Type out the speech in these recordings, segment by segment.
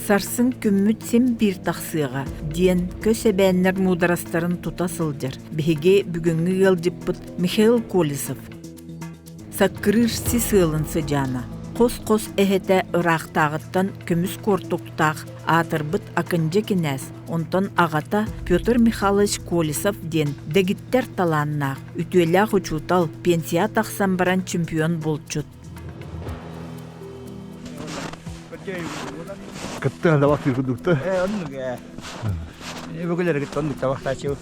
Сарсын күммүт син биир тахсыаҕа, диэн көс эбээннэр муударастарын тута сылдьар биһиги бүгүҥҥү ыалдьыппыт Михаил Колесов. Саккырыыр сис ыалын сыдьаана, хос-хос эһэтэ ыраахтааҕыттан көмүс куортуктаах аатырбыт Акындьа кинээс, онтон аҕата Петр Михайлович Колесов диэн дэгиттэр талааннаах, үтүөлээх учуутал, пенсия тахсан баран чемпион булчут. Кыттыһан табахтыыр курдукта. Ээ, оннук ээ. Бүгүлэри кытта оннук табахтааччыбыт.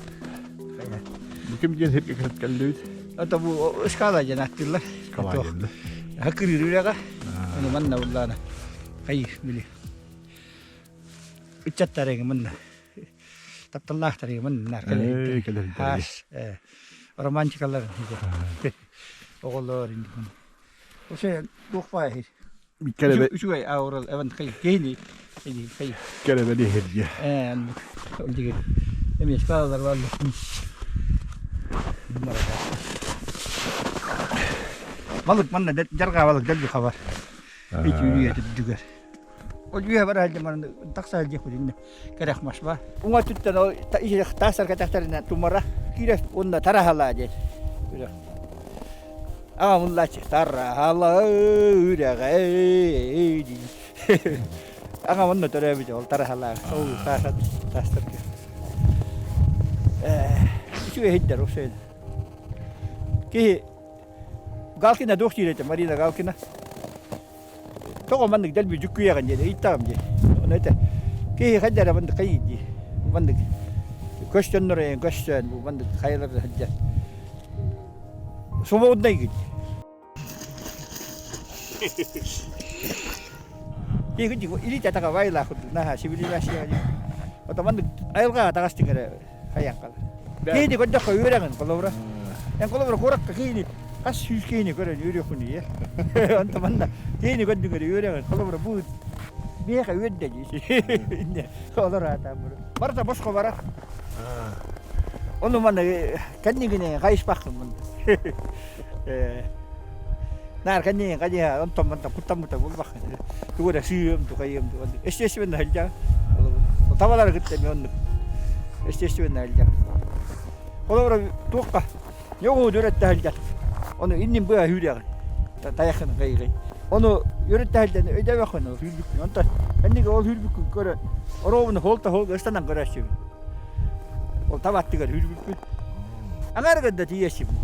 Ким диэн сиргэ кэллибит? Это бу шкала диэн аттыыллар. Шкала диэн. Хакырыыр үрэҕэ. Ону манна буллаана. Хай били. Ыччаттар манна. Тапталлаахтар манна кэлэр. Хас романтикалар. Оҕолор Ose туох баар Кэрэ үчүгэй аурал эван хай киһини хай кэрэбэли иһирдьэ. Ээ ол дигэр эмиэ шкалалар бааллар. Балык манна жаргаа балык дэлби хабар. Ити үрүйэ түрдүгэр. Ол үөһэ бара сылдьан баран тахса сылдьыахпыт иннэ кэрэх мас баар. Уҥа өттүттэн ол таастар кэтэхтэринэн тумара киирэр уонна тараһалаа диэн үрэх. Аҕам ыллааччы тараһала үрэҕэ дии. Аҕам онно төрөөбүтэ ол тараһалаах ол таасат таастарга. Үчүгэй иһиттэр ол Киһи Галкина туох диир этэ Марина Галкина Тоҕо маннык дэлби дьүккүйэҕин диэн ыйыттаҕым дии. Ону этэ киһи хайда эрэ маннык хайыы дии. Маннык көстөннөр эйэн көстөөн бу маннык хайалар сылдьар. Свободнайгын. Киһи илиитэ атаҕа вайлаах курдук наһаа сибилиилээсиэҕэ дии. Ото маннык айылҕаҕа таҕастыҥ эрэ хайаан хаалар. Киһини көрдөххө үөрэҕин холобура. Эн холобура куоракка киһини хас сүүс киһини көрөн үөрүөххүн ийэ. Онто манна киһини көрдүҥ эрэ үөрэҕин холобура бу миэхэ үөрдэ дии. Инне олор аатаан бу. Барыта босхо барар. Ону манна кэннигине хайыспаххын мында. Наар кэннигин хайыһа онтон мантан куттаммыта булбаххын. Тугу эрэ сыым тухайым естественно сылдьа. Табалары кытта эмиэ оннук. Естественно сылдьар. Холобура туохха Ньоҕуу үөрэттэ сылдьар. Ону иннин быа үүрээҕин. Тайахын кыйгый. Ону үөрэттэ сылдьан өйдөөбөххүн ол үүрбүккүн. Онтон эннигэ ол үүрбүккүн көрөн оруобуна холта холга ыстанан көрөөччүбүн. Ол таба аттыгар үүрбүппүн. Аҥаарыгар да тиийээччибин.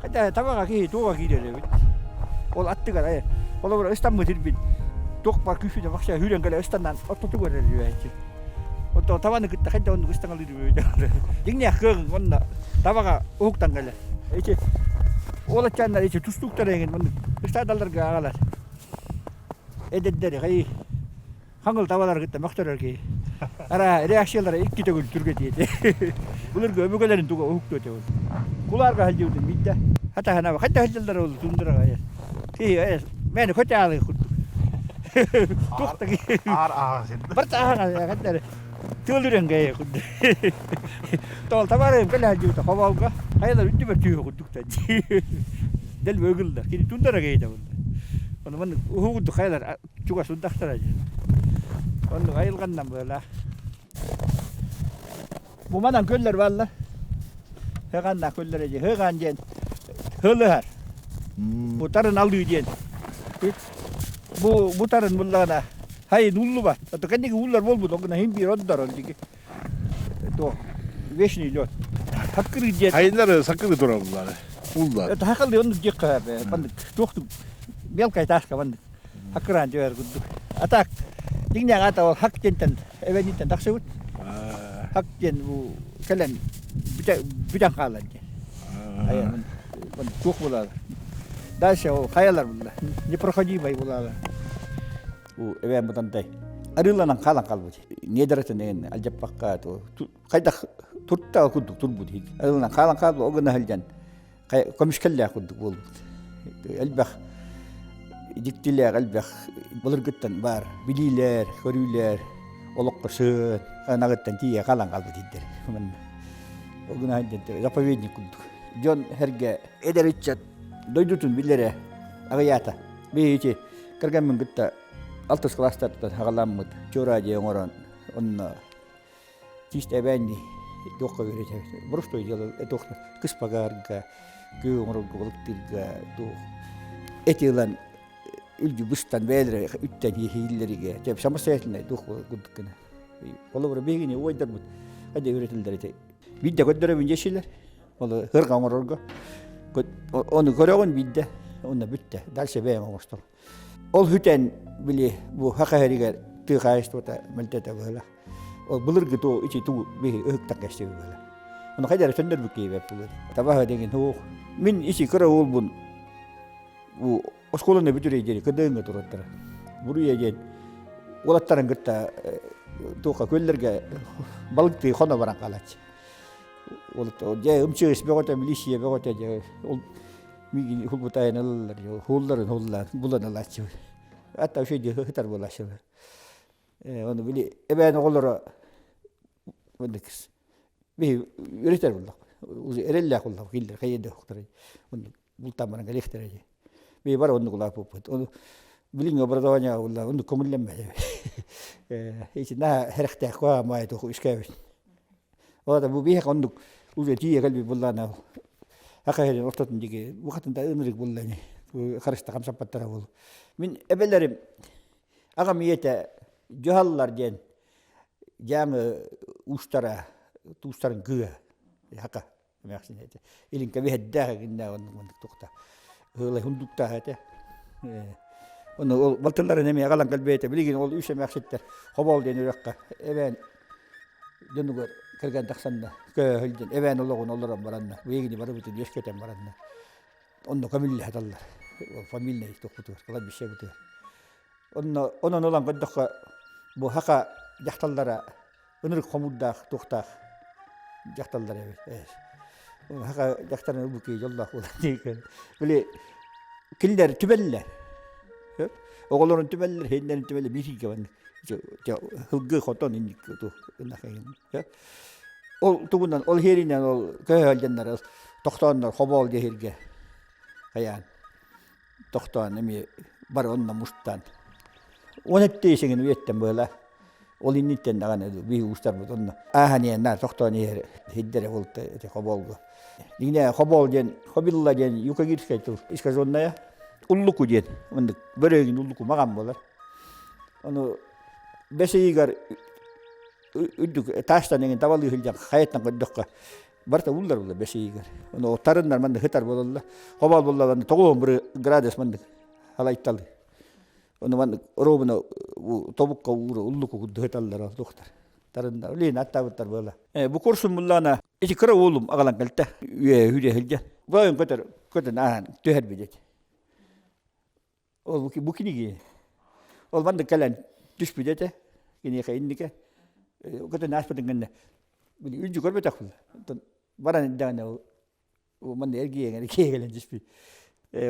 Хотя табаҕа киһи туоҕа киирэр эбит. Ол аттыгар айа. Холобура ыстаммыт ирбин туох бар күүспүтэ бахса үүрэн кэлэ ыстанан ортотугар эрэр Оттон табаны кытта хайда оннук ыстаҥалыыр Дьиҥнээх кыаҕыҥ онно табаҕа уһуктан кэлэр. Ити уолаччааннар ити тустууктар эҥин маннык ыстаадаларга аҕалар. Эдэрдэри хай хаҥыл табалары кытта мөхтөрөр киһи. Ара реакциялара икки төгүл түргэтиэтэ. Былыргы өбүгэлэрин туга уһуктуо этэ ол. Кулаарга сылдьыбытым биирдэ. Хатаһына хайда сылдьаллар ол тундраҕа. Киһи мээнэ көтө аалыы курдук. Туох да Аар ааҕа сирдэ. Барыта ааҕа ханна тыал үрэн кэйэ курдук. Тоол табаарым кэлэ сылдьыбыта хобоолго хайалар үрдүбэр түүһэ курдук да Дэлби ыгыллар. Кини тундара кэйдэ буолла. Ону маннык уһугурдук хайалар чугас урдахтара диэн. Оннук айылҕаннан быалаах. Бу манан көллөр бааллар. Хыганна көллөр дии. Хыган диэн хылыһар. Бу тарын алыы диэн. Бу бу тарын буллаҕына хайын ууллубат. Ото кэнники ууллар буолбут, ол гына хин биир отдор ол диги. То вечный лед. Хаккыры диэн. Хайыннар саккыры тураллар. Ууллар. Это хакалды оннук диэххэ маннык туохтук мелкая таска маннык хаккыраан түһэр курдук. А так дьиҥнээх аата ол хак диэнтэн эбэниттэн тахсыбыт. Хак диэн бу кэлэн бүтэн хаалар диэн. Айан туох булаалар. Дальше ол хайалар булла. Непроходимый булаалар. Бу эбээн бутантай арыыланан хаалан хаалбыт. Недератын деген алдьаппакка хайдах турта курдук турбут. Арыыланан хаалан хаалбыт ол гына сылдьан көмүскэллээх курдук буолбут. Элбэх дьиктилээх элбэх былыргыттан баар билиилэр, көрүүлэр олоххо сыан анаҕыттан тиийэ хаалан хаалбыт ирдэр. Ол гына заповедник курдук. Дьон сэргэ эдэр ыччат дойдутун билэрэ аҕыйаата. Биһиги кэргэммин кытта. Алтыс кылаастартан хаҕаламмыт чуора дьиэ оҥорон онно чисто эбээнни туохха үөрэтэбит. Боростуой дьыала туох кыспагарга, күө оҥорорго, балыктыырга туох эти ылан үлдьү быстан бэйэлэрэ үттэн иһииллэригэ дьэ самостоятельно туох курдук гына. Холобура биһигини уойдарбыт хайда үөрэтэллэр ити. Биирдэ көрдөрөбүн дьэшилэр. Ол ырга оҥорорго. Ону көрөҕүн биирдэ, онно бүттэ. Дальше бэйэм оҥостор. Ол хүтэн били бу хаха хэригэр тыа хаһаайыстыбата мөлтөтө быһыла. Ол былыргы туу ичи туу биһи ыһыктан кэстиби быһыла. Ону хайдары төннөрбүт киһибэт булыр. Табаһы деген хуох. Мин ичи кыра уолбун бу оскуоланы бүтүрэй диэри кыдыыңҥа тураттара. Буруйа диэн уолаттарын кытта туохха көллөргө балыктыы хоно баран хаалааччы. Ол дьэ ымчыыс бөҕөтө, милиция бөҕөтө дьэ ол миигин хулбутайан ылаллар, хуулларын хуллаан булан ылааччыбын. Ата үчүгэй дьэ ыһытар буолааччылар. Ону били эбээн оҕолоро оннук биһи үөрэтэр буоллах. Эрэллээх буоллах киллэр хайа да охторой. Оннук бултаан баран кэлиэхтэрэ дии. Биһи бары оннук улааппыппыт. Ону билиҥҥи образование буолла оннук көҥүллэммэт. Итиннэ хэрэхтээх куһаҕан туох үскээбит. Ол бу биһиэхэ оннук уже тиийэ кэлбит буоллаҕына аха иһэрин ортотун диэки букатын да ынырык буолла ини харыста хамсаппаттара буолуо. Мин эбэлэрим аҕам ийэтэ дьаһаллар диэн дьааҥы уустара туустарын кыыһа хака эмээхсин этэ илиҥкэ биһэрдээх игиннээх оннук маннык туохта ыалай хундуктаах этэ ону ол балтыларын эмиэ аҕалан кэлбэйэтэ билигин ол үс эмээхситтэр хобоол диэн үрэххэ эбээн дьонугар кэргэн тахсанна көөһүл диэн эбээн олоҕун олорон баранна биһигини барыбытын үөскэтэн баранна онно көмүллэ сыталлар фамильнай тохпутугар кладбищебытыгар онно онон ылан көрдөххө бу хака дьахталлара ынырык хомуурдаах туохтаах дьахталлар эбит хака дьахтарын ылбыт киһи дьоллоох буолар били кинилэр түбэллэр оҕолорун түбэллэр хиннэрин түбэллэр биир сиргэ маннык һылгы хотон инник ол тугунан ол иһэринэн ол көһө тохтооннор хобоол диэһиргэ хайаан тохтоон эмиэ бары онно мустан он эттиэсиҥин үйэттэн быһыла ол инниттэн даҕаны биһи уустарбыт онно ааһан иһэн наар тохтоон иһэр иһирдэрэ буолта ити хобоолго дигинэ хобоол диэн хобилла диэн юкагирскай тыл искаженная уллуку диэн оннук бөрөөгүн уллуку маҕан буолар ону бэс ыйыгар үрдүк таастан эҥин табалыы сылдьан хайаттан көрдөххө барыта ууллар буолла бэс ыйыгар. Ону тарыннар маннык хытар буолаллар. Хобоол буолла тоҕуон градус маннык халайталы. Ону маннык ровно тобукка уура уллуку курдук хыталлар туохтар. Тарыннар үлейин аттаабыттар буола. Бу курсум буллаана ити кыра уолум агалан кэлтэ. Үө хүрэ сылдьан. Бу көтөр көтөн ааһан түһэр билет. Ол бу киниги. Ол маннык кэлэн түспүт этэ. Киниэхэ инники. Көтөн ааспытын кэннэ били үлдьү көрбөтөхпүн. Оттон баран эрдэҕинэ ол манна эргийэн эргийэ кэлэн түспүт.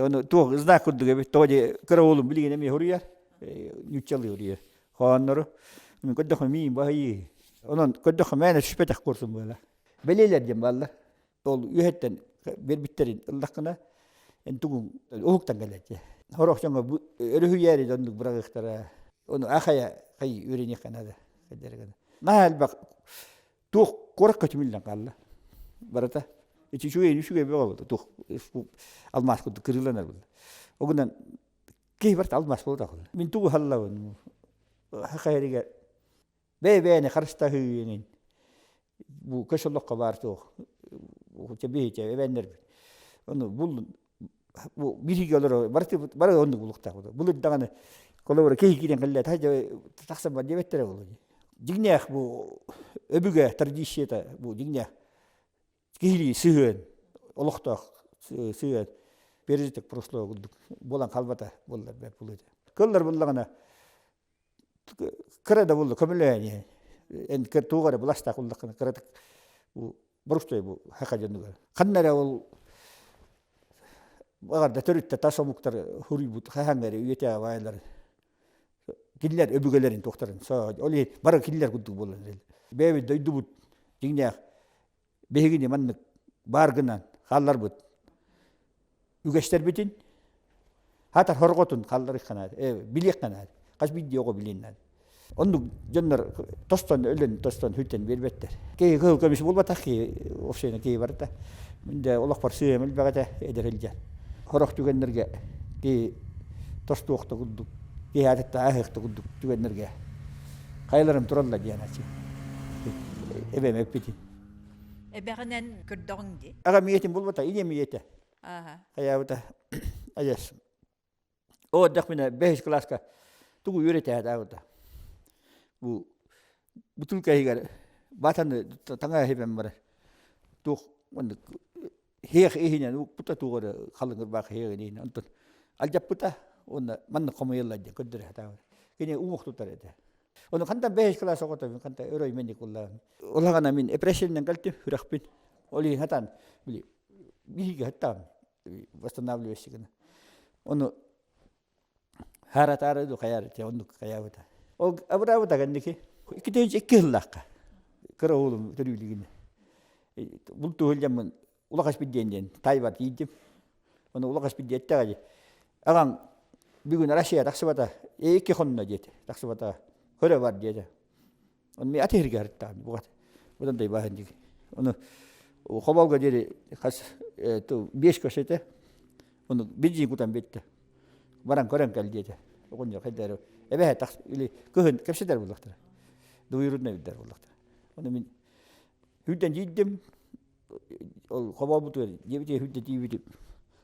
Ону туох знак курдук эбит. Тоҕо дии кыра уолум билигин эмиэ суруйар. Нууччалыы суруйар. Хоһооннору. Мин көрдөххө миин баһыйыы. Онон көрдөххө мээнэ түспэтэх курсум буола. Бэлиэлэр диэн бааллар. Ол үөһэттэн биэрбиттэрин ыллаххына, эн тугуҥ уһуктан кэлээччи. Сорох дьоҥҥо бу өрүһүйээри да оннук быраҕыахтара. Ону ахайа хай үөрэниэххэ наада. Наһаа элбэх туох куоракка түмүллэн хаалла. Барыта. Ити үчүгэй үчүгэй бөҕө буолла. Туох алмаас курдук кырыыланар буолла. Огунан киһи барыта алмаас буолла. Мин тугу халлабын хахайрыгар Бэйэ-бэйэни харыстаһыы иҥин бу көс олоххо баар суох биһите эбэннэрбит ону бул бу биһиги олоро барыты бары оннук булуктаах былыр даҕаны холобура киһи киирэн кэллэ тахсан бар диэбэттэрэ буолуо дьиҥнээх бу өбүгэ традицията бу дьиҥнээх киһилии сыһыан олохтоох сыһыан пережиток прошлого курдук буолан хаалбата буоллар бэрт буолуо этэ кыллар буллаҕына кыра да буолла көмөлөһөн иһэн эн туох эрэ быластаах буллаххына кыратык бу борустой бу хака дьонугар ханна эрэ ол баҕарда төрүттэ тас омуктар хуруйбут хаһан эрэ үйэтээҕи баайлар кинилэр өбүгэлэрин туохтарын ол иһин бары кинилэр курдук буолан бэйэбит дойдубут дьиҥнээх биһигини маннык баар гынан хаалларбыт үгэстэрбитин хатар хорҕотун хаалларыахха наада билиэххэ наада. Хас биирдии оҕо билиэн наада. Оннук дьоннор тостон өлөн тостон хүйтэн биэрбэттэр. Киһи кыһыл көмүс буолбатах киһи общайна киһи барыта. Мин да олохпор сыыйам элбэх этэ эдэр илдьэ. Сорох түгэннэргэ киһи тостуохта курдук, киһи аатыттан аһыахта курдук түгэннэргэ хайаларым тураллар диэн ачы. Эбэм эппитин. Эбэҕинэн көрдөҕүҥ дии. Аҕам ийэтин булбата, ийэм ийэтэ. Хайаабыта адьас Оо, дэхпинэ бэһис кылааска тугу үөрэтээт Бу бутылка иһигэр батаны таҥа иһибэн барар. Туох маннык һиэх иһинэн укпута туох эрэ халыҥырбаах һиэҕин иһинэн онтон алдьаппыта уонна маннык хомуйаллар диэн көрдөрө сатаабыт. Кини уҥуох тутар этэ. Ону хантан бэһис кылаас оҕото ханта өрөй мэник уллаан. Улаҕана мин эпрессиянан кэлтим сүрэхпин. Ол иһин хатан били биһиги хаттаан восстанавливайся гына. Ону харатаары ду хайар те оннук хайаабыта. Ол абыраабыта кэнники 202 сыллаахха кыра уолум төрүүлүгүнэ. Бултуу сылдьаммын улахас диэн диэн тайбар тиийдим. Ону улахас диэттэҕэ Аҕаҥ бүгүн Россия тахсыбата, икки хонно диэтэ, тахсыбата, көрө бар диэтэ. Ону мен атыһырга ырыттаҕым бугат. Будан дайбаһын диги. Ону хоболго диэри хас биэс көс этэ. Ону бензин кутан бетте. Баран көрөн кэл диэтэ. Оҕонньор хайдары эбэһэ тахс или кыһын кэпсэтэр буллахтара. Дуйрудна билдер буллахтара. Ону мин хүрдэн дииддим. Ол хобообутугар диэбити хүрдэ тиийбитим.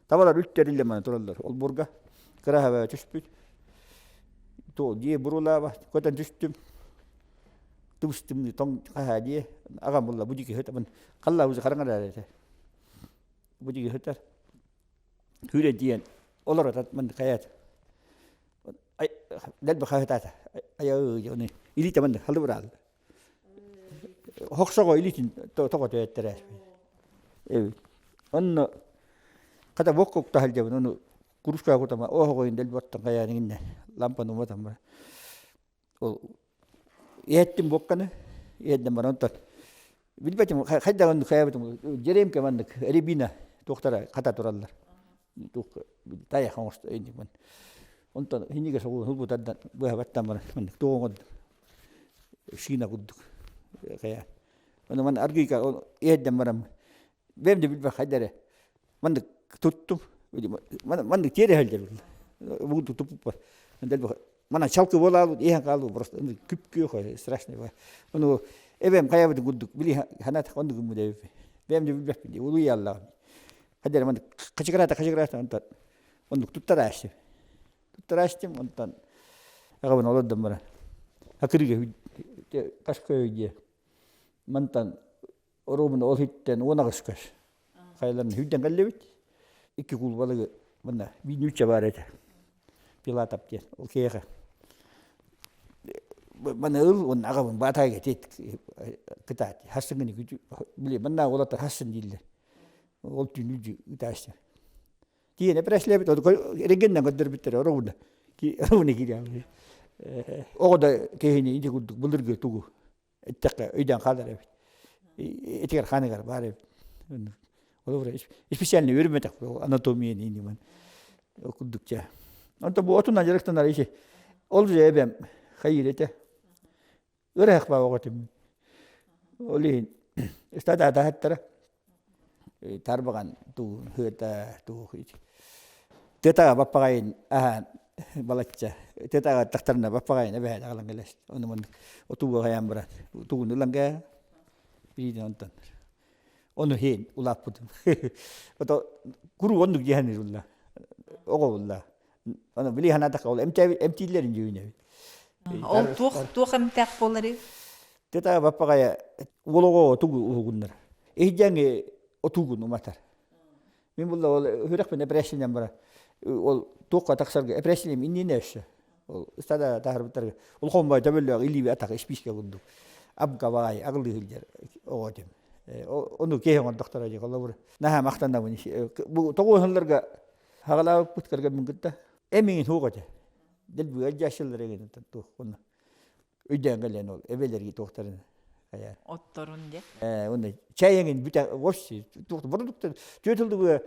Табалар үттэриллэ мана тураллар. Ол бурга кыраһаба түспүт. То дии бурулааба көтөн түстүм. Тыбыстым тоҥ хаһаа дии. Аҕам булла бу дики хытабын. Халла уже хараҥа этэ. Бу дики хытар. Хүрэ диэн олор атат ман хаят. Дэлби хаһытаата. Айа оны илиитэ манна халыбыраал. Хохсоҕо илиитин тоҕо төйөттөрө. Онно хата буок кукта сылдьабын ону курушка кутама оһоҕойун дэлби оттон хайаан лампаны уматан баран ол иһэттим буокканы иһэрдэн баран онтон билбэтим хайдах оннук хайаабытым дьэрэмкэ маннык рябина туохтара хата тураллар туох тайах оҥосто онтон инигэ соҕуһун ылбытардан быһабаттан баран маннык туох оҥордум шина курдук хайа ону ман аргыйка иһэрдэн баран бэйэм да билбэт хайда эрэ маннык туттум маннык тиэрэ сылдьар бугун туппуппар мана чалкы буолаалбыт иһэн хаалбыт просто күп-күөх страшный ону эбэм хайабытын курдук били ханаат оннук гыммыт эбиппин бэйэм да билбэппин улуйааллаҕым хайда эрэ маннык хачыгыраата хачыгыраата онтон оннук туттарааччы туттарааччым онтон аҕабын олордон баран акырыга кашкой дии мантан Оруобуна ол иһиттэн 18 көс. Хайаларын хүрдэн кэллибит. Икки куул балыгы манна биир нуучча баар этэ. Пилатап диэн. Ол киһиэхэ маны ыл уонна аҕабын баатаайга тиэт кытаат хассыҥҥыны били манна уолаттар хассын дииллэр. Ол түүн үдьү ытааччы. Тиийэн эпэрээсилээбит рентгеннэн көрдөрбүттэрэ оруобуна оруобуна киириэҕин. Оҕо да киһини ити курдук былыргы тугу эттэххэ өйдөөн хаалар эбит этигэр хааныгар баар эбит ол специально үөрэммэтэх анатомия диэн ол курдук чэ онто бу отунан дьарыктанар иши ол же эбэм хайыыр этэ ыраах баа оҕотум ол иһин ыстадаатаһаттара тарбаҕан туу хыата туу тетаҕа баппаҕайын аһаан балачча тетаҕа тахтарына баппаҕайын эбэһээн аҕалан кэлэс ону маннык отууга хайаан баран тугун ылан кээ биирдэн онтон ону иһин улааппытым ото куруук оннук дьиһэн улла оҕо булла ону били санаатахха ол эмтииллэрин дьүүнэбит Ол туох туох эмтээх буоларый? Тета баппаҕайа уол оҕо тугу уһугуннар. Иһдьэҥи отуугун уматар. Мин булла ол үрэхпин эпэрээссийэнэн бара ол туохха тахсарга эпэрээссийэм иннинэ өссө. Ол ыстада таһарбыттарга улахан бай төбөлөөх илиибэ атах испиискэ курдук абгабаай аҕылыы сылдьар оҕо этим. Ону киһи оҥордохторо дии холобур наһаа махтанабын. Бу тоҕус сылларга хаҕалаабыппыт кэргэммин кытта эмиҥин суох этэ. Дэлби ыалдьааччылар эҥин туох онно өйдөөн кэлэн ол эбэлэрги туохтарын хайа Отторун де. Э уонна чай эҥин бүтэ вовсе туох продукты түөрт сылдыбы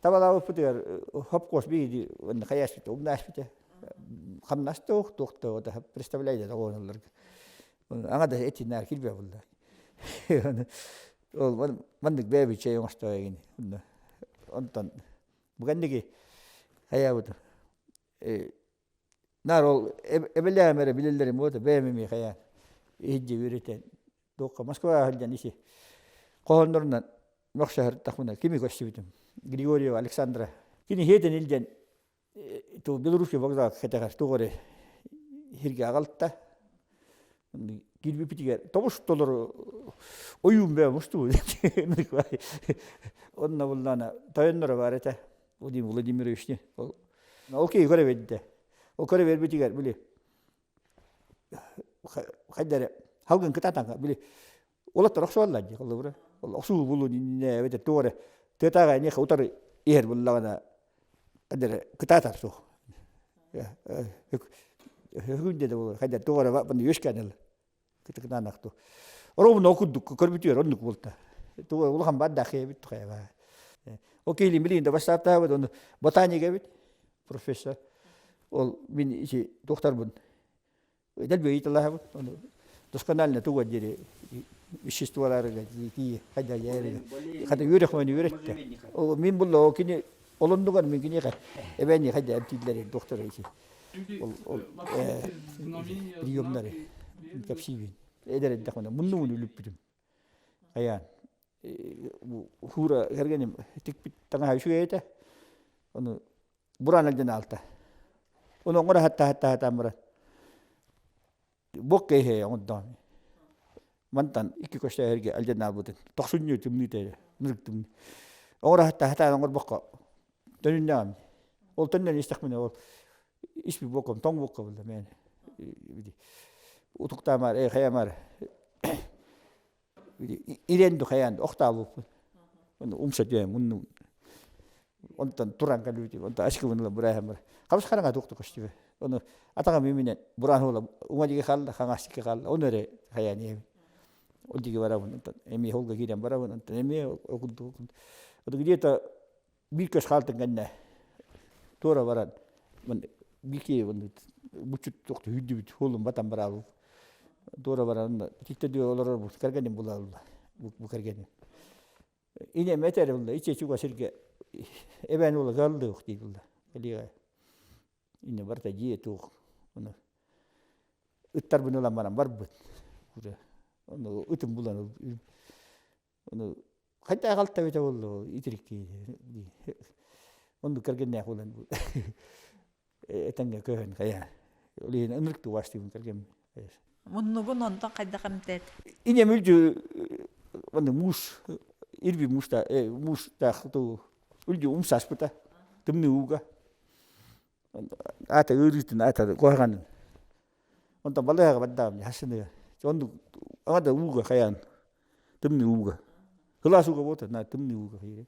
табалаабыппытыгар хопкос биһиги уонна хайаспыта умнаспыта. Хамнас туох туох да представляете оҕолорго. Аңа да этинээр килбэ булла. Ол маннык бэйэбит чэй оҥосто эгин. Онтон буганниги хайаабыт Наар ол эбэлээм эрэ билэллэрим буолуо бэйэм эмиэ хайаан иһирдьэ үөрэтэн туохха Москваҕа сылдьан ити хоһооннорунан мөхсөһөртахпына кими көрсүбүтүм Григорьева Александра кини хиэтин илдьэн Белорусский вокзал кэтэҕэр туох эрэ сиргэ аҕалта киирбиппитигэр тобус толору ойуун бэйэ мустубут онно буллаана тойонноро баар этэ Владимир Владимирович ол ол киһи көрө биэрдэ ол көрө биэрбитигэр били хайда эрэ халгын кытаатанга били уолаттар охсуоллар дии холобура ол охсуу булун иннинэ эбэтэр туох эрэ тыатааҕы эниэхэ утары иһэр буллаҕына хайда эрэ кытаатар суох hökүндэ да буолар хайда туох эрэ манна үөскээн ылар кытыкынаанахту Оробун ол курдук көрбүтүгэр оннук буолта. Улахан бадаах эбит хайа. Ол киһилин билигин да бастааттаабыт ону ботаник эбит профессор. Ол мин ити докторбун дэлби ыйыталаһабыт ону досконально туга диэри веществоларыга тиийэ хайда хата үөрэх мөни үөрэттэ. Ол мин булла ол кини олоннугар мин киниэхэ эбэни хайда эмтииллэр доктор ити ол ол приемнары кэпсиибин эдэр эрдэхпинэ муннубун үлүппүтүм айаан хуура кэргэним тикпит таҥаһа үчүгэй этэ ону бураан илдьэн аалта ону оҥоро хатта хатта хатаан баран буок кэйһэ оҥордоҕум мантан икки көстөөһөргө алдьан аалбытын тохсунньу тымныыта нырык тымныы оҥоро хатта хатаан оҥорбокко төнүннэҕим ол төннөн истэхпинэ ол испи буоккам тоҥ буокка булла мээнэ утуктаамаар э хайамаар ирэн ду хайаан охтаабыппын ону умса түһэн муннум онтон туран кэлбитим онтон ачкыбын ыла бураһаммар хабыс хараҥа туохта көстүбэ ону атаҕым иминэн бураан уола уҥа диэки хаалла хаҥас диэки хаалла ону эрэ хайаан иһэбин ол диэки барабын онтон эмиэ холго киирэн барабын онтон эмиэ ол курдук где-то биир көс хаалтын кэннэ туора баран биир буччут туох үүрдүбүт хуолун батан бараабыт туора баран титтэ дүө олорор бу кэргэним булалла бу кэргэним инем этэр булла иче чуга сирге эбээн уола галлыах дии булла элигэ ине барта дьиэ туох ону ыттарбын ылан баран барбыт ону ытым булан Ону хайда аҕалта эбитэ буолла итирик дии. Оннук кэргэннээх буолан этэҥҥэ көһөн хайа. Ол иһин ынырык тубаастыыбын кэргэммин. Муннугун онтон хайдах эмтээт? Инем үлдьү онно муус ирби мууста муустаах туу үлдьү умсааспыта тымныы ууга. Аата ыарыытын аата куһаҕанын Онтон балыыһаҕа бардаҕым хасыныга. Оннук аҕа да ууга хайаан тымныы ууга. Кылаас ууга буолта на тымныы ууга хайыыр.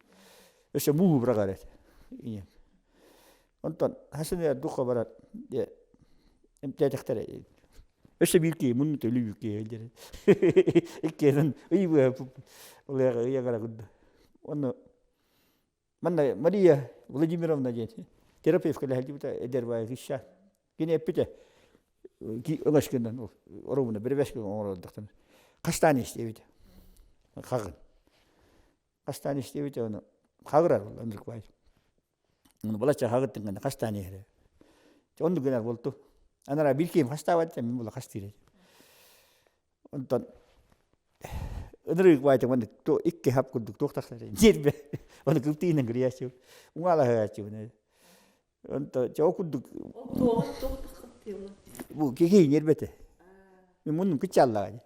Өссө мууһу быраҕар этэ ийэм. Онтон хасыныгар духха барар дьэ эмтээтэхтэрэ өссө биир киһи мунну төлүү киһи диэн иккиэнин ый быһа улыаҕа ыйагара курдук. Онно Манна Мария Владимировна диэн терапевт кэлэһэлдьибитэ эдэр баайы кыысчаан. Кини эппитэ ылаш гынан оруобуна бирибэс гынан оҥорордохтон хастаан истиэбитэ хаҕын хастаан истиэбитэ ону хаҕырар ол Андрей баай ону балачча хаҕыттын гына хастаан иһэрэ оннук гынар буолту анараа биир киһим хастаабат мин була хастыыр Онтон ынырык баайтын маннык икки хап курдук туох тахсар диэрбэ ону кылтыынан кырыйааччы уҥаалаһааччыбын онто чоо курдук бу киһи ньиэрбэтэ мин муннум кыччааллаҕа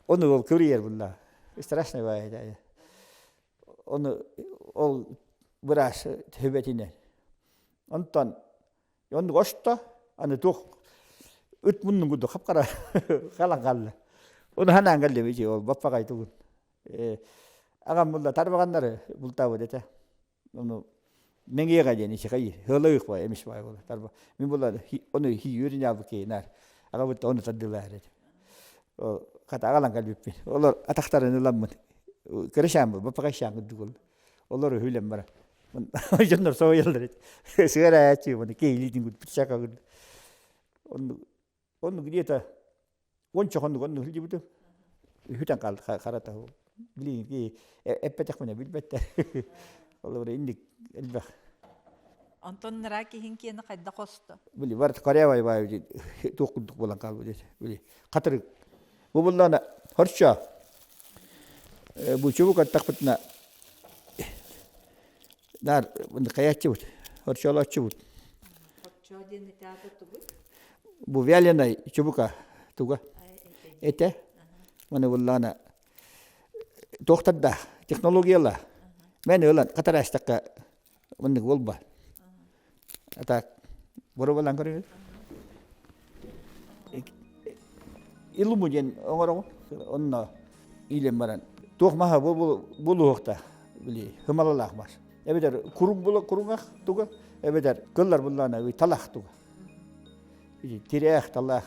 ону ол кырыйар булла страшный баайда ону ол быраас төбөтүнэн онтон Оннук осто, аны туох ыт муннун курдук хап-хара халан хаалла. Ону ханаан кэллим ити ол баппаҕай тугун. Аҕам булла тарбаҕаннары бултаабыт этэ. Ону мэҥиэҕэ диэн ити хайы хыалыых бай эмис бай буола тарба. Мин була ону хии үөрүнээбит киһи аҕабыт ону тардылаар этэ. Ол хата аҕалан кэлбиппин. Олор атахтарын ыламмын. Кырышаан баппаҕай шаан курдук ол. Олор үһүлэн бара. Дьоннор соһуйаллар эти. Сыарааччы, оны кейлитин гүт пичака гүт. Он он где-то онча хоннук оннук илдьибитим. Үһүтэн харата. Билигин эппэтэхпинэ билбэттэр. Ол инник элбэх. Онтон нара киһин киэни хайда хосто? Били бар корявай бай туох курдук буолан хаалбыт. Били хатырык. Бу буллаана хорчо. Бу чубук аттахпытына Наар хайааччыбыт, хорчоолооччубут. Хорчоо диэн театр тугуй? Бу вяленай чубука туга этэ. Маны буллаана туохтарда технологияла. Мен ылан катараастакка маннык буолба. А так боробалан көрүҥүт. Илуму диэн оҥороҕун. Онно иилэн баран туох маһа буолуохта били хымалалаах мас. Эбэтэр куруҥ була куруҥах туга, эбэтэр кыллар буллаана талах туга. Тирээх талах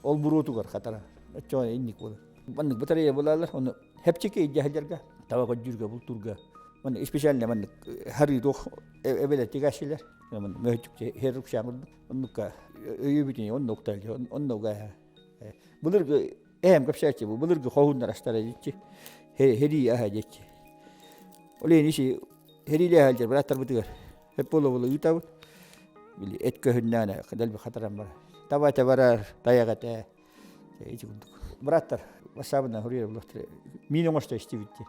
ол буруотугар хатара. Оччоҕо инник буолар. Маннык батарея булалар, оны хепчики иддьаһалларга, таба көрдүүргэ, бултуурга. Маннык специально маннык харыы туох эбэлэр тигээччилэр. Мөһүчүк херукшаан курдук. Оннукка өйүбүтүн оннук оннуга былыргы эһэм кэпсээччи бу былыргы хоһууннар астара диэччи херии аһа диэччи. Ол иһин иши хериилээһэлдэр бырааттарбытыгар хөп буола-буола ыытабыт. Били эт көһүннээнэ дэлби хатаран барар. Таба этэ барар, тайах этэ. Ити курдук. Бырааттар вассабынан хуруйар булуохтара. Миин оҥосто истибит дии.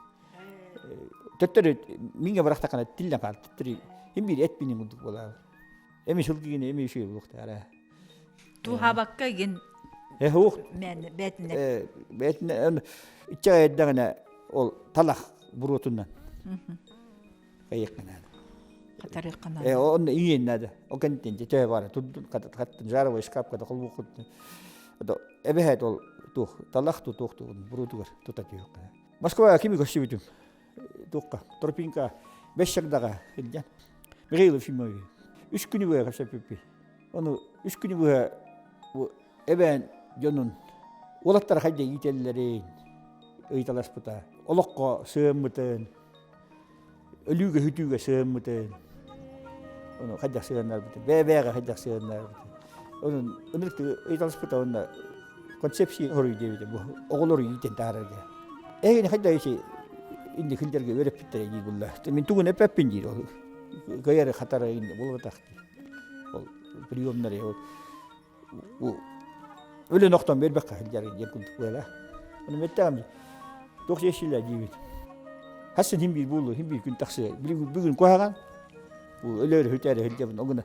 Төттөрү миҥэ бырахтаххына тиллэн хаал. Төттөрү им биир эт минин курдук буолаар. Эми сылгыгын эми үчүгэй буолуохтаара. Туһабакка игин Эһуох бээтинэ. Бээтинэ иччэ эрдэҕинэ ол талах буруотунан кайыкканаада. Хатарыахханаада. Э онно иҥиэн наада. Ол кэнниттэн төһө баара турдун хаттын жаровой шкафка холбуоххут. Эбэһээт ол туох талах ту туох буруотугар тута түһүөххэ. Москваҕа кими көрсүбүтүм? Туохха тропинка бэс шагдаҕа илдьэн Михаил Ефимович үс күнү быһа кэпсэппиппит. Ону үс күнү быһа бу эбээн дьонун уолаттара хайда иитэллэрин ыйыталаспыта. Олоххо сыһыаммытын, өлүүгэ-сүтүүгэ сыһыаммытын, ону хайдах сыһыаннарбытын, бэйэ-бэйэҕэ хайдах сыһыаннарбытын. Онон ынырык ыйыталаспыта уонна концепция хоруй диэбитэ бу оҕолору иитэн таһаарарга. Эһигини хайдах ити инник хилдэргэ үөрэппиттэрэ дии булла. Мин тугун эппэппин диир ол. Кыайары хатара инни буолбатах дии. Ол приемнары ол бу өлөн охтон бербекка хилдэр диэн курдук буола. Ону меттэҕим туох дьиэсилэ диибит. Хассын хим биир буолу, хим биир күн тахсыа. Бүгүн куһаҕан. Бу өлөөрү хүтээри хилдьэбин. Огуна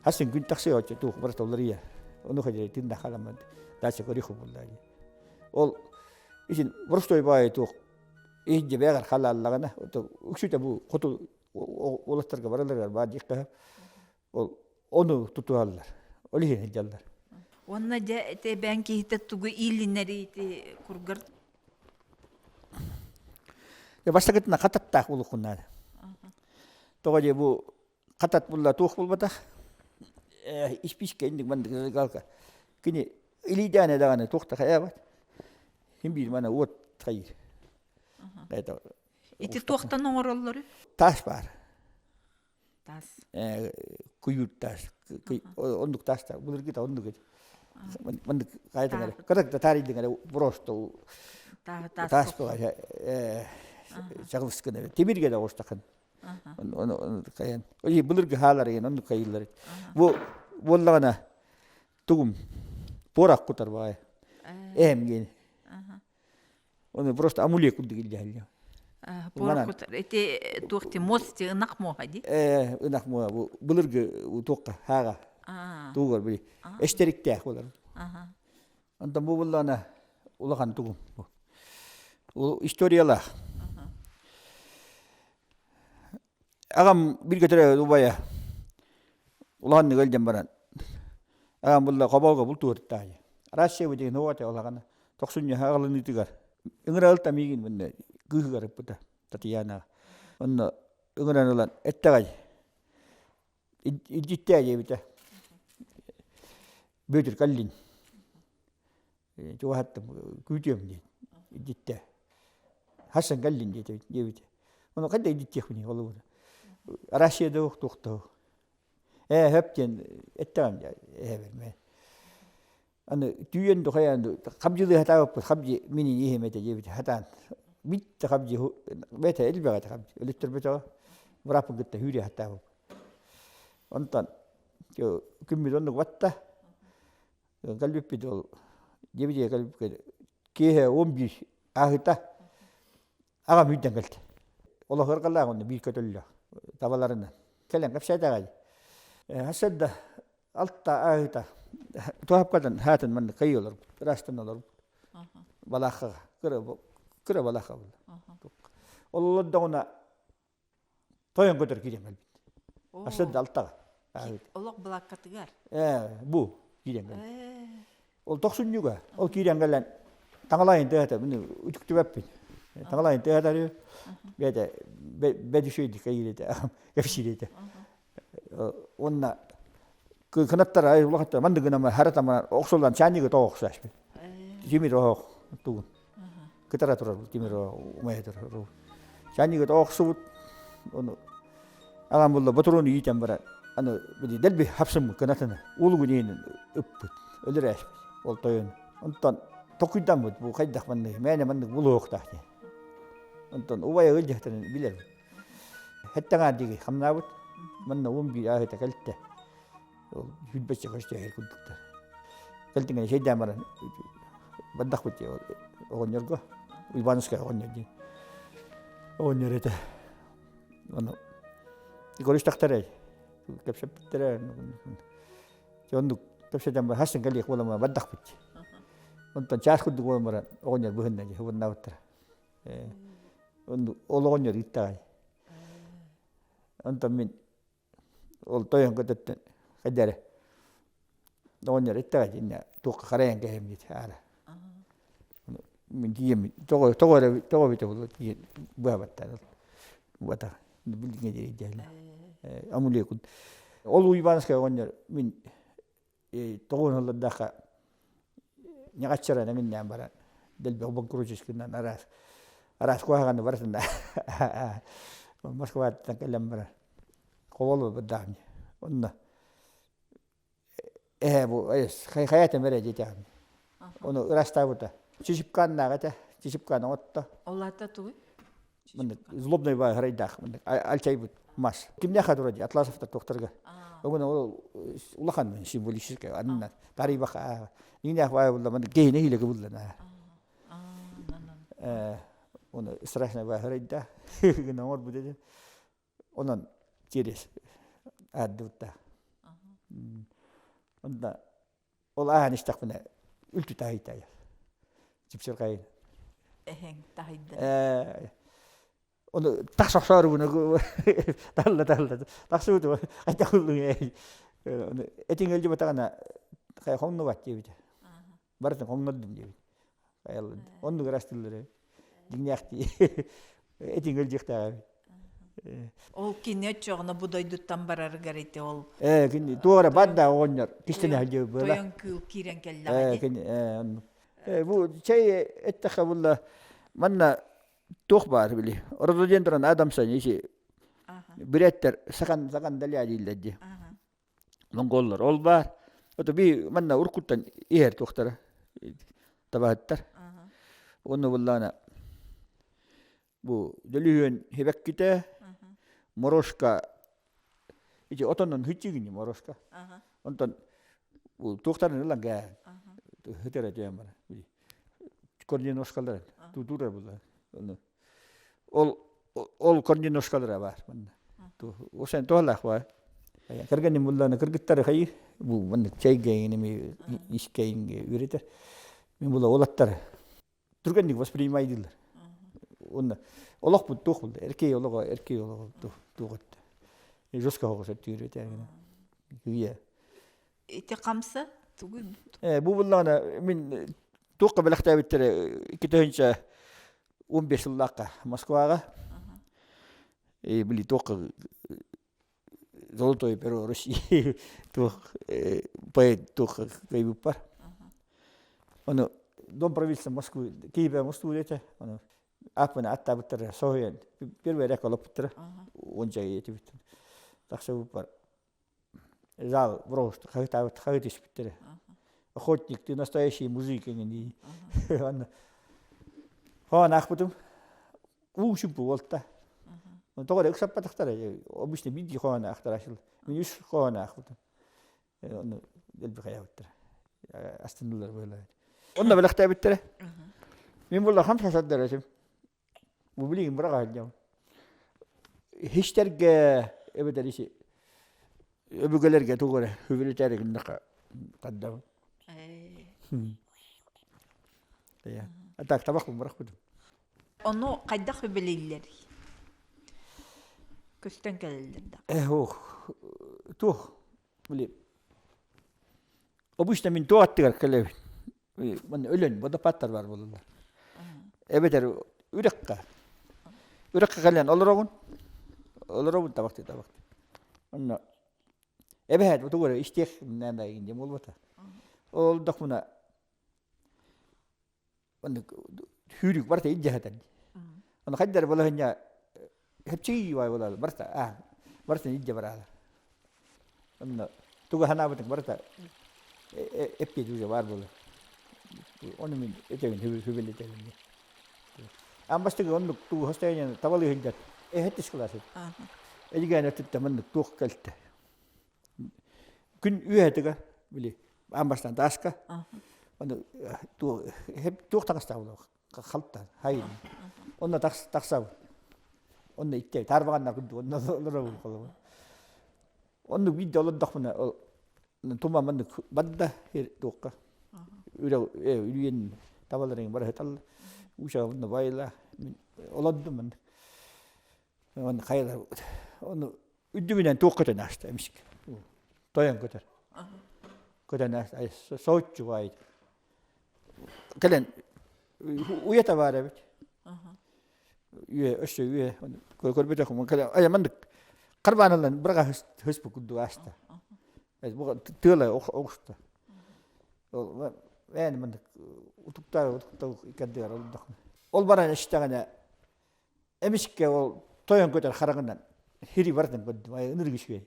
хассын күн тахсыа оччо туох барыта уларыйа. Ону хадьа тында халаммын. Дача көрүху булла. Ол исин боростой баайы туох иһдьэ бэҕэр халааллаҕына үксүтэ бу хоту уолаттарга бараларыгар баар диэххэ ол ону тутуһаллар. Ол иһин сылдьаллар. Уонна дьэ ити эбээн киһитэ тугу иилинэрий ити кургар? Бастакытына хататтаах улукуннаада. Тоҕо дии бу хатат булла туох булбатах испиискэ инник маннык зажигалка кини илиидээнэ даҕаны туох да хайаабат син биир мана уот хайыыр Ити туохтан оҥороллору? Таас баар. Таас. Куйуур таас. Оннук таас та былыргыта оннук ити. Маннык хайдах эрэ кырак да таарыйдыҥ эрэ просто таас буолар чаҕылыс гына тимиргэ да оҕустахын Ону былыргы хаалар иһин оннук хайыыллар. Бу буоллаҕына тугум порах кутар баҕайы. Эһэм диэн. Ону просто амулет курдук илдьэһэллэр. Порох кутар. Ити туох ти муос ти ынах муоха ди? Э ынах муоха бу былыргы туохха хааҕа. Тугар били эштериктээх болар. Онтон бу буллаана улахан тугум. Ол историялаах. Аҕам бииргэ төрөөбүт убайа улаханнык өлдөн баран аҕам булла хобоого бултууртаайы. Россия деген уота улахана тохсунньу аҕалыныытыгар ыҥыралта миигин мынна кыыһыгар ыппыта Татьянаҕа. Онно ыҥыран ылан эттэҕэй илдьиттээ диэбитэ. Бүөтүр кэллин. Чугаһаттым күүтүөм диэн илдьиттээ. Хассан кэллин диэбитэ. Ону хайда илдьиттиэхпиний холобура. Россияда туохтоо. Ээ хөп диэн эттэҕим эһэбэр мэ. Аны түүөн духайан хабдьылыы хатаабыппыт хабдьы мин иһим этэ диэбит хатаан битте хабдьы бэйэтэ элбэх этэ хабдьы өлүттэрбэтэҕэ бырааппын кытта хүүрэ хатаабыппыт. Онтон күммүт оннук батта кэлбиппит ол диэбитигэр кэлбиппит киэһэ 11 ааһыта Аҕам үүрдэн кэлтэ. Олоһуоргалаах онно биир көтөллөөх табаларынан. Кэлэн кэпсээтэҕэй. Хасыарда алта ааһыта туһапкадан хаатын маннык кыйы олорбут, ыраастан олорбут. Балааххаҕа, кыра кыра балаахха буолла. Ол олордоҕуна тойон көтөр киирэн кэлбит. Хасыарда алтаҕа ааһыта. Олох балааккатыгар? Ээ, бу киирэн кэлбит. Ол тохсунньуга ол киирэн кэлэн таҥалайын тыата мин үтүктүбэппин. Таҥалайын тыатары бэйэтэ бэдүшүйдик кэйиирэтэ кэпсиирэтэ. Уонна кынаттара улахаттар маннык гынан хара тамара охсуллан чаанньыгы тоҕо охсоочпут. Тимир оһох тугун. Кытара турар тимир умайа турар. Чаанньыгы тоҕо охсубут. Ону Аҕам булла ботуруону иитэн баран, аны дэлби хапсыммыт кынатыны улугун иһинэн ыппыт, өлөрөөспүт ол тойону. Онтон токуйдаммыт бу хайдах маннык, мээнэ маннык булуохтаах диэн. Онтон убайа ыалдьыттарын билэр. Хэттэҥаар диги хамнаабыт. Манна 11 ааһыта кэлтэ. Ол сүүрбэччэ көстөөһөр курдуктар. Кэлтиҥэ чэйдээн баран бардахпыт дии оҕонньорго Уйбаныскай оҕонньор диэн. Оҕонньор этэ. Ону көрүстэхтэрэй, кэпсэппиттэрэ. Оннук кэпсэтэн баран хас кэлиэх буолан бардахпыт. Онтон чаас курдук буолан баран оҕонньор быһынна дии хыбыннаабыттара. Ол оҕонньор ыыттаҕай. Онтон мин ол тойон көтөттөн хайда эрэ оҕонньор эттэҕэ итиннэ туохха харайан кэһэм диэтэ аара. Мин тиийэммин тоҕо тоҕо эрэ тоҕо эбитэ буолла тиийэн быһабаттаан буотах билиҥҥэ диэри диэлэ амулиекун ол Уйбаныскай оҕонньор мин тоҕуон ыллардаахха ньаҕаччаран эҥиннээн баран дэлби банкротическинан араас араас куһаҕаны барытын Москваттан кэлэн баран холобурдаах онно эһэ бу хайатым эрэ диэтэҕим ону ырастаабыта чичипкааннаах этэ чичипкаан оҥотто ол аата тугуй Маннык злобный баа харайдаах маннык альчайбыт мас. Кимнээхэ тура дии Атласовтар туохтарга. Огуна ол улахан символический анна тарыйбаха нинээх баа булла маннык гейне хилеге булла э оны страшно баа харайда гына оҥорбут этим. Онон через ааддыбытта. Онда Ол ааһан истэхпинэ үлтү таһыйтайар. Чипсирҕайын. Эһэҥ таһыйда. Ээ ону тахса охсоорубуна талла талла тахсыбыт хайдах ыллыҥ ээ ону этиҥ ылдьыбатаҕына хайа хоҥнубат диэбитэ. Барытын хоҥнордум диэбит. Оннук ырастыыллар дьиҥнээхтии этиҥ ылдьыахтааҕа эбит. Ол кини оччоҕуна бу дойдуттан барарыгар ити ол Ээ кини туох эрэ бар да оҕонньор кистэнэ сылдьыбыт буола. Тойон кыыл киирэн кэллэҕэ Ээ кини ээ оннук. Ээ бу чэй эттэххэ булла манна туох баар били рододендрон адамса ити бүрээттэр сахан сахан даля дииллэр дии. Монголлар ол баар. Ото би манна уруккуттан иһэр туохтара табаһыттар. Онно буллаана Бу дөлүһүөн сибэккитэ, морошка ити отонун хыччыгини морошка. Онтон бу туохтарын ылан кээ хытара түһэн баран корненожкалар тутуура була. Ол ол корненожкалара бар манна. Ошен туһалаах бар. Кэргэним булланы кыргыттары хайыр бу маннык чэйгэ эми искэйинге үөрэтэр. Мин була олаттар түргэнник воспринимайдыыллар. Уонна олохпут туох булда эркей олоҕо эркей олоҕо туох өттө. Жестко оҕо сөптүүр этэ. Үйэ. Ити хамса тугуй? Э бу буллаҕына мин туохха бэлэхтээбиттэрэ 2015 сыллаахха Москваҕа. Э били туохха Золотой перо России туох поэт туох кыайбыппар. Ону Дом правительства Москвы Киеве Москвы этэ. Ону Аппын аттаабыттара соһуйан первый ряд олоппуттара. Уонча этибит. Тахсыбыппар зал броуст хаһытаабыт хаһы түспүттэрэ. Охотник, ты настоящий мужик эҥин Анна Хоон аахпытым уу чумпу буолта. Тоҕо эрэ ыксаппатахтара. Обычно биирдии хоһоон аахтара Мин үс хоһоон аахпытым. Ону дэлби хайаабыттара. Астыннылар быһыылаах. Онно бэлэхтээбиттэрэ. Мин буолла хам сасардар этим. Бу билигин быраҕа сылдьабын. Иһиштэргэ эбэтэр isi өбүгэлэргэ тугу эрэ хүбүлүтээри гыннаха тардабын. А так табахпын бырахпытым. Ону хайдах үбүлүүллэрий? Көстөн кэлэллэр да. Э, ох, туох, били, обычно мин туох аттыгар кэлэбин. Манна өлөн водопадтар бар буолаллар. Эбэтэр үрэххэ. Үрэххэ кэлэн олороҕун. Олоробун табахтыы табахтыы. Онно эбэһээт тугу эрэ истиэх наада диэн буолбата. Ол дохмуна оннук сүүрүк барыта илдьэ сытар. Ону хайдар балаһынньа хэпчиги бай буолар барыта аа барыта илдьэ бараалар. Онно тугу санаабытыҥ барыта эппиэт уже баар буолар. Ону мин этэбин хүбэлэтэбин. Аан бастакы оннук тугу состояние табалыы сылдьар эһэттис кылаас Эдигээн өттүттэн маннык туох кэлтэ. Күн үөһэтигэ били аан бастаан тааска ону туох таҥастаах буолуох халтан хайын онно тахсабын онно икки таарбаҕанна курдук онно олоробун холобур оннук биирдэ олордохпуна ол тума маннык барда туохха үрэ үрүйэн табаларын бара сыталлар ууча онно байла олордум маннык Оны хайалар ону үрдүбүнэн туох көтөн ааста эмискэ. Тойон көтөр. Көтөн ааста сооччу баайд. Кэлэн уйата баар эбит. Үө өссө үө көрбөтөхүм кэлэн ай маннык карбаанылан быраға хөспү курдук ааста. Тыала оҕуста. Эн маннык утуктаа утуктаа иккэрдигэр олордохпун. Ол баран истэҕинэ Эмискэ ол тойон көтөр хараҕынан хири барытын көрдүм ай ынырык үчүгэй.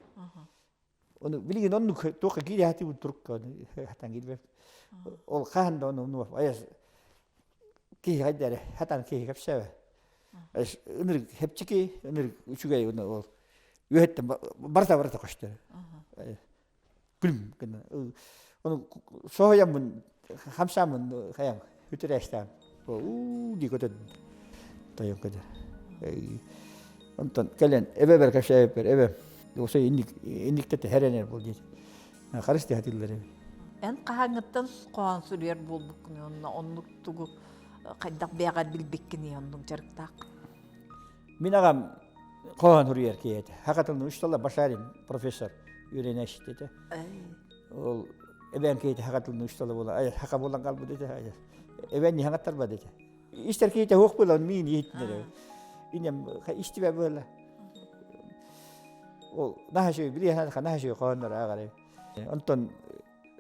Ону билигин оннук туохха киирэ хатыыбын турукка хатан киирбэп. Ол хаһан да ону умнубап. Айас киһи хайда эрэ хатан киһи кэпсээбэ. Айас ынырык хепчики ынырык үчүгэй уну ол үөһэттэн барыта барыта көстөр. Күлүм гына. Ону соһуйаммын хамсааммын хайам үтүрээстээн уу дии көтөн тойон көтөр. Онтон кэлэн эбэбэр кэпсээбиппэр эбэм осы инник инниктете хэрэнэр бол диэт. Харыс тиһатыллар эби. Эн хаһааҥҥыттан хоһоон суруйар буолбуккун онно оннук тугу хайдах бэйэҕэр билбиккиний оннук дьарыктаах? Мин аҕам хоһоон суруйар киһи этэ. Хакатылны учтала Башарин профессор үөрэнээччи этэ. Ол эбээн киһитэ хакатылны учтала буола ай хака буолан хаалбыт этэ. Эбээн ниһаҥаттарбат этэ. Истэр киһитэ суох буолан миин иһиттинэр. Инем истибэ буола. Ол наһаа үчүгэй били наһаа үчүгэй хоһооннор ааҕар. Онтон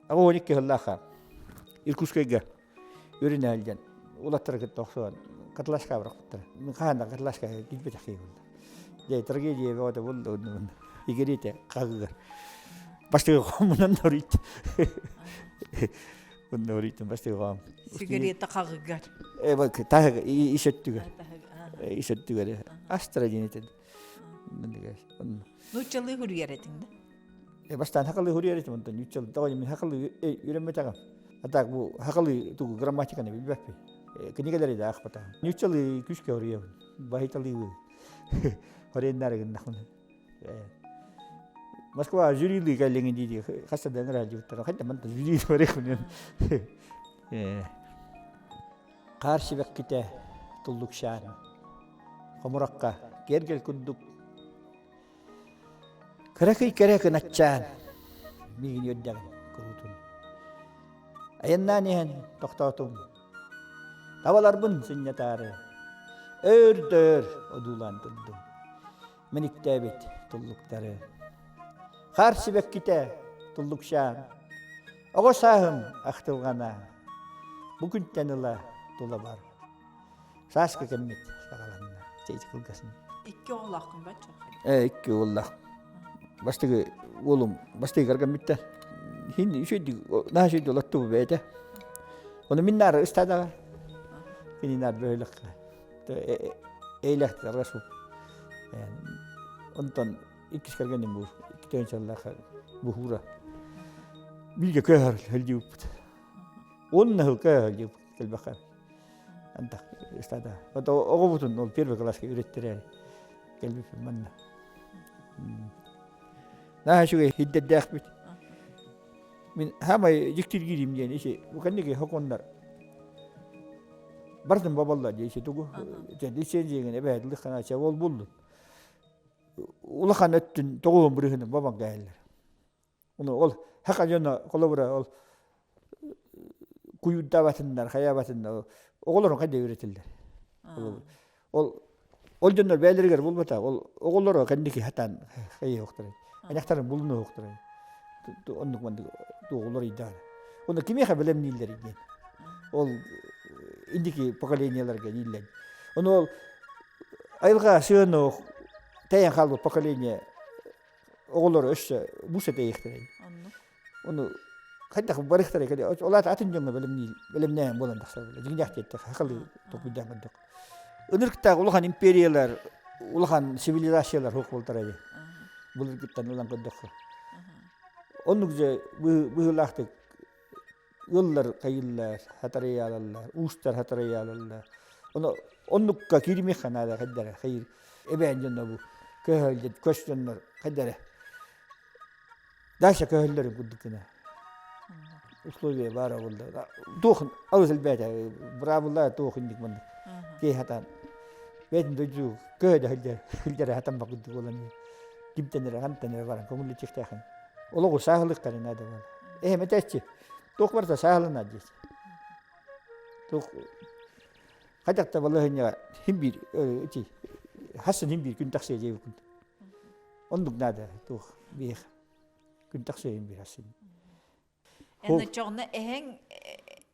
82 сыллаахха Иркутскайга Үрүнээл диэн улаттары кытта охсуһан каталашка бырахпыттара. Мин хаһан да каталашка киирбэтэх киһи буолла. Дьэ трагедия бөҕөтө буолла онно Игорите хаҕыгар. Бастыгы хомунан оруйт. Онно оруйтун бастыгы хом. Сигарета хаҕыгар. Э бак таһыга ис өттүгэр. Ис өттүгэр. Астра диэн этин. Нууччалыы хуруйар этиҥ да? Бастаан хакалыы хуруйар этим онтон нууччалыы тоҕо мин хакалыы үөрэммэтэҕим. А так бу хакалыы тугу грамматиканы билбэппин. Кинигэлэри да аахпатаҕым. Нууччалыы күүскэ хоруйабын. Баһыйталыыбын. Хореннары гыннахпына. Москва жюрилыы кэллиҥин дии хас да ыҥыра сылдьыбыттара. Хайда мантан жюри барыахпын. Хаар сибэккитэ туллукшаан. Хомурахха киэргэл курдук Кыракый кэрэ кыначчаан миигин үөрдэҕин куруутун. Айаннаан иһэн тохтоотум. Табаларбын сынньатаары өөр да өр одуулаан турдум. Мэниктээбит туллуктары. Хаар сибэккитэ туллукчаан. Оҕо сааһым ахтылҕана. Бу күнтэн ыла тулабар. Сааскы кэммит саҕаланна. Чэй кылгасын. Икки оҕолооххун бачча? Э, икки уоллаах. Бастакы уолум бастакы кэргэммиттэр. Хин үчүгэй наһаа үчүгэй олоттубу бэйэтэ. Ону мин наары ыстаадаҕа. Кини наар бөһүлэккэ. Эйлэхтэр аргасу. Онтон иккис кэргэним бу икки сыллаах буһуура. Бииргэ көһөр хөлдьүүппүт. Уонна сыл көһөр хөлдьүүппүт кэлбэххэ. Антах ыстаада. Вот оҕобутун ол первый класска үрэттэрэ кэлбиппин манна. Наһаа үчүгэй хиддэрдээхпит. Мин хаамай дьиктиргиирим диэн ити бу кэнники хоконнор бардым бабалла дии ити тугу лицензияҥын эбэһэт лыхханаача ол буллун. Улахан өттүн тоҕуһун бырыһыны бабан кээһэллэр. Ону ол хака дьоно холобура ол куйуурдаабатыннар, хайаабатыннар оҕолорун хайда үөрэтэллэр. Ол ол дьоннор бэйэлэригэр булбата ол оҕолоро кэнники хатаан хайыахтара. Анахтарын булунуохтара. Оннук маннык оҕолор ыйдаан. Онно кимиэхэ бэлэмнииллэр диэн. Ол индики поколениеларга дииллэр. Ону ол айылҕа сыану тэйэн хаалбыт поколение оҕолор өссө бу тэйиэхтэрэй. Ону хайдах барыахтарай кэлэ ол аата атын дьоҥҥо бэлэмниир бэлэмнээн буолан тахсар буолла дьиҥнээх диэтэх хахалы толкуйдаан көрдөх. Ынырыктаах улахан империялар, улахан цивилизациялар суох буолтара дии. Былыргыттан ылан көрдөххө. Оннук же быһыылаахтык ыаллар хайыыллар, хатарыйаалаллар, уустар хатарыйаалаллар. Ону оннукка кииримиэххэ наада хайдара хайыр эбээн дьоно бу көһөлдө көс дьоннор хайдара дальше көһөллөрүн курдук гына условия баара буолла туох алыс элбээтэ быраабылла туох инник маннык киһи хатаан бэйэтин дойду көһө да сылдьар хатан курдук буолан кимтэн эрэ хантан эрэ баран көҥүллүтүөхтээхин олоҕу сааһылыктары наада буолла эһэм этээччи туох барыта сааһыланар диэччи туох хайдах да балаһыанньаҕа хим биир ити хассын хим биир күн тахсыа диэбиккин оннук наада туох биэх күн тахсыа хим биир хассын Эн оччоҕуна эһэҥ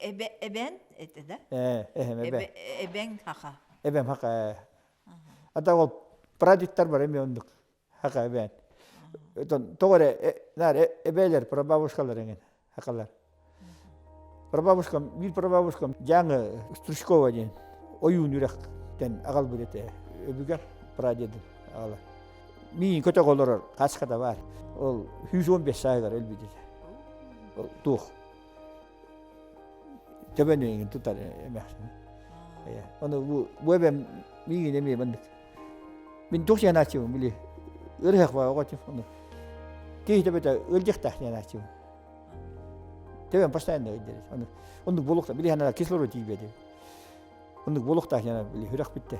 эбэ эбэн этэ да? Э, эһэм эбэ. Эбэҥ хаха. Эбэм хака. Ата ол прадедтар бар эми оннук. Хака эбээн. Отон тоҕо эрэ наар эбээлэр прабабушкалар эҥин хакалар. Прабабушкам, биир прабабушкам Дьааҥы Стручкова диэн ойуун үрэхтэн аҕалбыт этэ. Өбүгэр прадедым аҕала. Миин көтөҕө олорор хаската баар. Ол 115 сааһыгар өлбүт этэ. Ол туох төбөнү эҥин тутар эмээхсин. Ону бу бу эбэм миигин эмиэ маннык. Мин туох диэн били ыарыһах баа оҕо ону киһи төбөтө ыалдьыахтаах диэн ааччыбын. Төбөм постоянно ыалдьар. Ону оннук буолуохта били ханара кислород тиийбэт. Оннук буолуохтаах диэн били сүрэх бүттэ.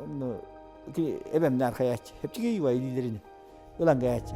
Онну ити эбэм наар хайааччы. Хэптиги илиилэрин ылан кээччи.